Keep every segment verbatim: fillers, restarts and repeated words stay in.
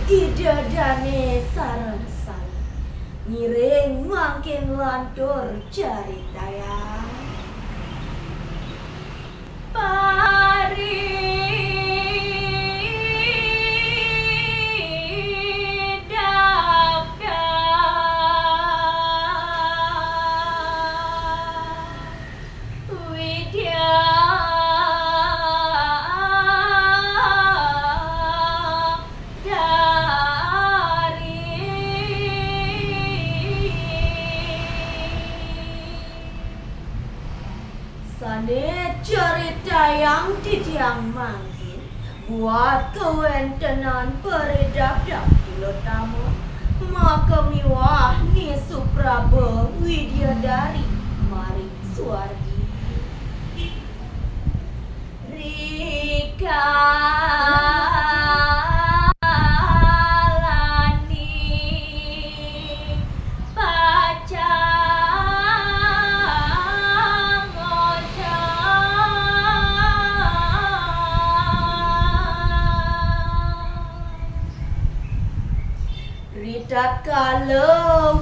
Ida dane sareng sami ngiring mangkin lantur caritayang. Pari Sane caritayang titiang mangkin buat kawentenan paridabdab Tilotama, maka miwah Ni Supraba Widyadari maring suargi. Rika Ritatkala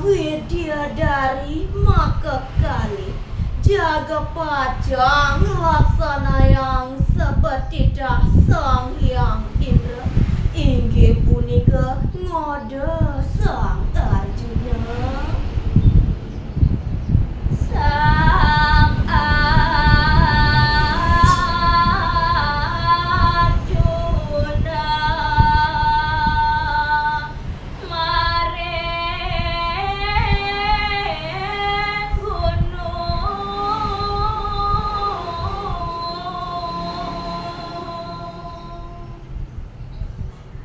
Widyadari makakalih jaga pacang laksanayang sapatitah Sang Hyang Indra, inggih punika ngoda Sang Arjuna. Sang Arjuna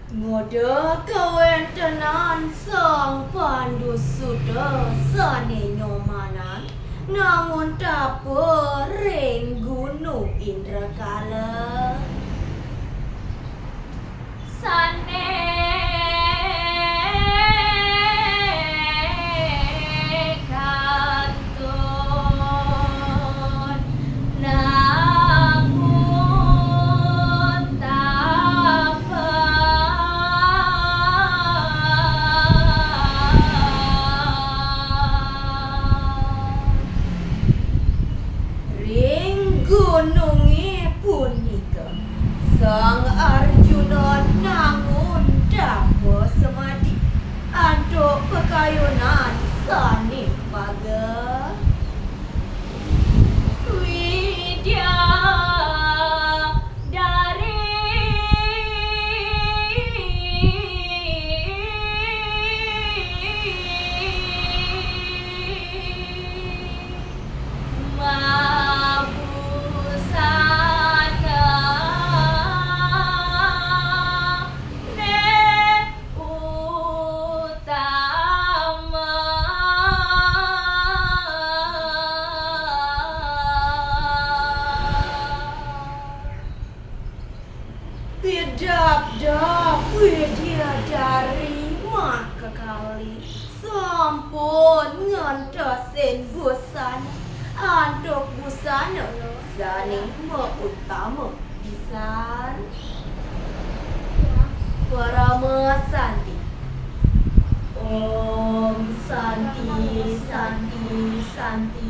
Ngoda kawentenan Sang Pandu Suta sane nyomanan nangun tapa ring Gunung Indrakala. Sane kantun nangun tapa. Ring gununge punika, Sang Arjuna nangun tapa samadi antuk pakayunan sane paga. Widya dari mabusana ne utama. Pidabdab Widyadari makakalih sampun ngentosin busana antuk busana sane mautama pisan. Parama Santi. Om Santi, Santi, Santi.